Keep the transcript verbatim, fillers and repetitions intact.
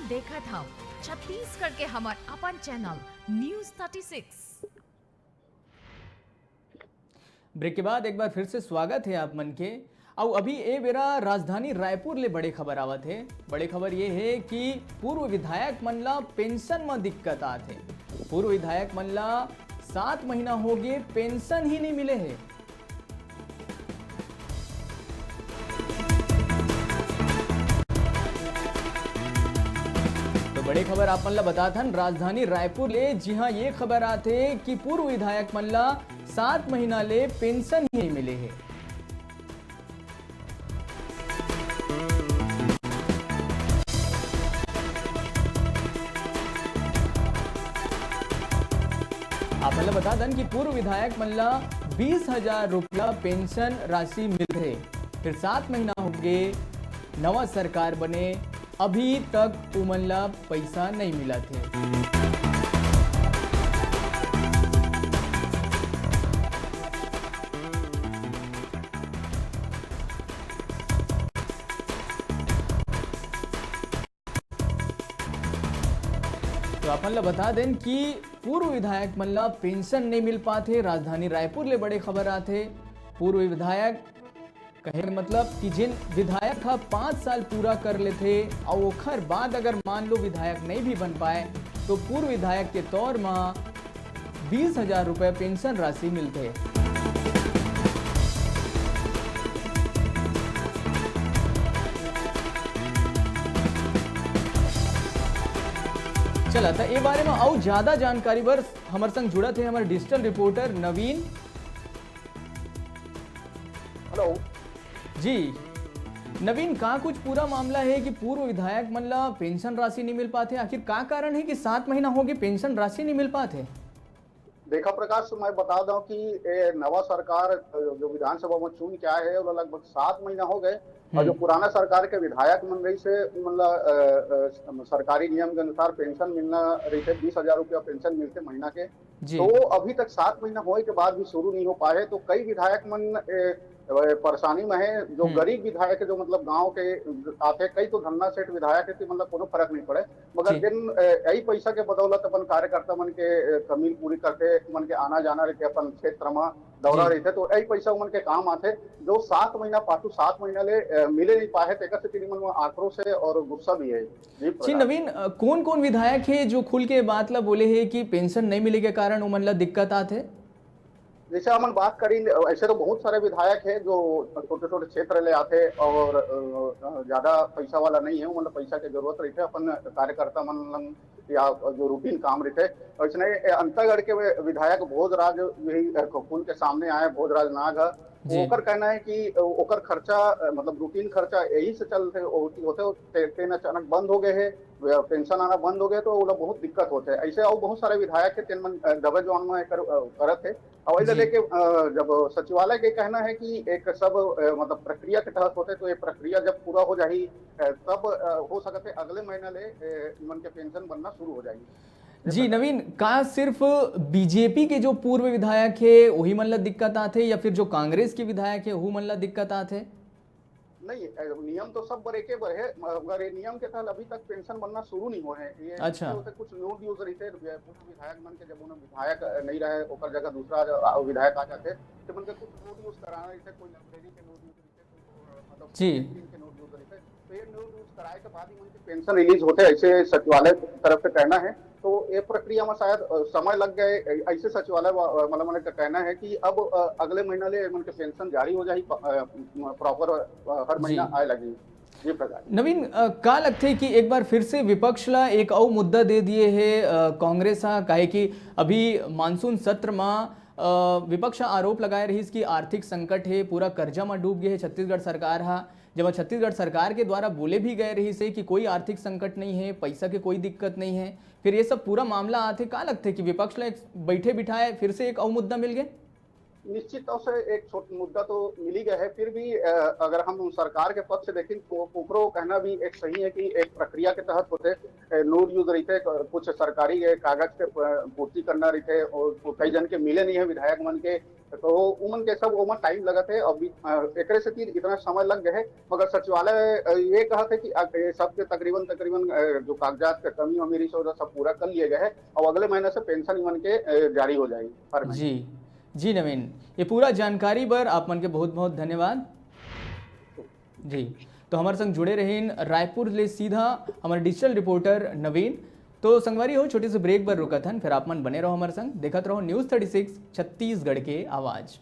देखत हव छत्तीसगढ़ के हमर अपन channel news thirty six. Break के बाद एक बार फिर से स्वागत हे आप मन के। अउ अभी ए बेरा राजधानी रायपुर ले बड़े खबर आवत हे। बड़े खबर ये हे कि पूर्व विधायक मन ला पेंशन म दिक्कत आत हे। पूर्व विधायक मन ला सात महीना होगे, पेंशन ही नहीं मिले हे। तो बड़े खबर आप मन ला बतात हन राजधानी रायपुर ले, जी हाँ, ये खबर आत हे कि पूर्व विधायक मन ला सात महीना ले पेंशन ही नहीं मिले हे। आप मन ला बता दन कि पूर्व विधायक मन ला बीस हजार रुपया पेंशन राशि मिलथे, फिर सात महीना होगे, नवा सरकार बने, अभी तक उमन ला पैसा नहीं मिलत हे। तो अपन ला बता देन कि पूर्व विधायक मन ला पेंशन नहीं मिल पात हे। राजधानी रायपुर ले बड़े खबर आत हे। पूर्व विधायक कहे के मतलब कि जिन विधायक ह पाँच साल पूरा कर लेथे अउ ओखर बाद अगर मान लो विधायक नहीं भी बन पाए, तो पूर्व विधायक के तौर म बीस हजार रुपए पेंशन राशि मिलथे। चला, त ए बारे म अउ ज्यादा जानकारी बर हमर संग जुड़त हे हमर डिजिटल रिपोर्टर नवीन। हेलो। जी नवीन, का कुछ पूरा मामला हे कि पूर्व विधायक मन ला पेंशन राशि नहीं मिल पात हे? आखिर का कारण हे कि सात महीना होगे पेंशन राशि नहीं मिल पात हे? देखा प्रकाश, मैं बता दूं कि ए नवा सरकार, अ, जो विधानसभा में चुन के आए हे, वो लगभग सात महीना हो गए। और जो हम्म। पुराना सरकार के विधायक मन रहिस हे, मतलब, अ, अ, सरकारी नियम के अनुसार पेंशन मिलना रहिस हे, बीस हजार रुपया पेंशन मिलथे महीना के। जी। तो अभी तक सात महीना होए के बाद भी शुरू नहीं हो पाए, तो कई विधायक मन, ए, ए, परेशानी में हे। जो हम्म। गरीब विधायक हे, जो मतलब गांव के आथे, कई तो धन्ना सेठ विधायक हे, तो मतलब कोनो फर्क नहीं पड़े, मगर जी। जिन, ए, यही पैसा के बदौलत अपन कार्यकर्ता मन के, ए, कमी पूरी करथे, मन के आना जाना रहिथे, अपन क्षेत्र में दौरा जी। रहिथे, तो यही पैसा उमन के काम आथे, जो सात महीना पाछू सात महीना ले, ए, मिले नहीं पाए, तो एकर सेती मन में आक्रोश हे और गुस्सा भी हे। जी जी प्रकाश। नवीन, अ, कौन कौन विधायक हे जो खुल के बात ला बोले हे कि पेंशन नहीं मिले के कारण उमन ला दिक्कत आत हे? जैसे हमन बात करी, ऐसे तो बहुत सारे विधायक हे जो छोटे-छोटे क्षेत्र ले आथे और, अ, अ, ज्यादा पैसा वाला नहीं हे, मतलब पैसा के जरूरत रहिथे अपन कार्यकर्ता मन लन या जो routine काम रहिथे। वैसने ए अंतागढ़ के वे विधायक भोजराज यही, अ, खुल के सामने आए, भोजराज नाग ह। जी। ओकर कहना हे कि ओकर खर्चा, अ, मतलब routine खर्चा यही से चलथे, होती होथे, ते-, तेन अचानक बंद हो गए हे, पेंशन आना बंद हो गए, तो ओला बहुत दिक्कत होथे। ऐसे अउ बहुत सारे विधायक हे, तेन मन, अ, दबे जवान में एकर, अ, करत हे। अउ एला जी। लेके, अ, जब सचिवालय के कहना हे कि एक सब, अ, मतलब प्रक्रिया के तहत होथे, तो ये प्रक्रिया जब पूरा हो जाही, अ, तब, अ, हो सकत हे अगले महीना ले, अ, इमन के पेंशन बनना शुरू हो जाही। जी नवीन, का सिर्फ बीजेपी के जो पूर्व विधायक हे, वही मन ला दिक्कत आथे या फिर जो कांग्रेस के विधायक हे, वहू मन ला दिक्कत आथे? नहीं, अ, नियम तो सब बर एके बर हे, मगर ये नियम के तहत अभी तक पेंशन बनना शुरू नहीं होए हे। ये अच्छा। होते कुछ नो ड्यूज रहिथे, पूर्व विधायक मन के, जब उन्हें विधायक, अ, नहीं रहे, ओकर जगह दूसरा जो, अ, विधायक आ जाथे, तो मन के कुछ नो ड्यूज कराना रहिथे, कोई लाइब्रेरी के नो ड्यूज रहिथे, कोई, अ, मतलब जी। कैंटीन के नो ड्यूज रहिथे। तो ये नो ड्यूज कराए के बाद ही मन के पेंशन रिलीज होथे, ऐसे सचिवालय तरफ से कहना हे। तो ये प्रक्रिया में शायद, अ, समय लग गए, ऐ-, ऐसे सचिवालय वा-, अ, मतलब, मन का कहना हे कि अब, अ, अगले महीना ले मन के पेंशन जारी हो जाही, प-, अ, म-, प्रॉपर, अ, हर जी। महीना आए लगी। जी प्रकाश। नवीन, अ, का लगथे कि एक बार फिर से विपक्ष ला एक अउ मुद्दा दे दिए हे, अ, कांग्रेस हा, काहे कि अभी मानसून सत्र मा, अ, विपक्ष हा आरोप लगाए रहिस कि आर्थिक संकट हे, पूरा कर्जा मा डूब गए हे छत्तीसगढ़ सरकार हा, जेमा छत्तीसगढ़ सरकार के द्वारा बोले भी गए रहिस हे कि कोई आर्थिक संकट नहीं हे, पैसा के कोई दिक्कत नहीं हे। फिर ये सब पूरा मामला आथे, का लगथे कि विपक्ष ला एक बैठे बिठाए फिर से एक अउ मुद्दा मिल गए? निश्चित तौर से एक छोट मुद्दा तो मिली गया है, फिर भी अ, अगर हम सरकार के पक्ष से देखें तो ओकरो कहना भी एक सही है कि एक प्रक्रिया के तहत होते, अ, नूर यूज रहते, क- कुछ सरकारी के कागज के प- पूर्ति करना रहते और कई जन के मिले नहीं है विधायक मन के, तो उमन के सब ओमन टाइम लगत है। अभी अ, एकरे से इतना समय लग गए है, मगर सचिवालय अ, ये कहत है कि अ, ये सबके तकरीबन तकरीबन अ, जो कागजात के कमी वमी रही सब पूरा कर लिए गए है और अगले महीने से पेंशन इमन के अ, जारी हो जाएगी हर महीने। जी, जी नवीन, ये पूरा जानकारी बर आप मन के बहुत बहुत धन्यवाद। जी, तो हमारे संग जुड़े रहिन रायपुर ले सीधा हमारे डिजिटल रिपोर्टर नवीन। तो संगवारी हो, छोटे से ब्रेक बर रुकत हन, फिर आप मन बने रहो हमारे संग, देखत रहो न्यूज़ थर्टी सिक्स छत्तीसगढ़ के आवाज़।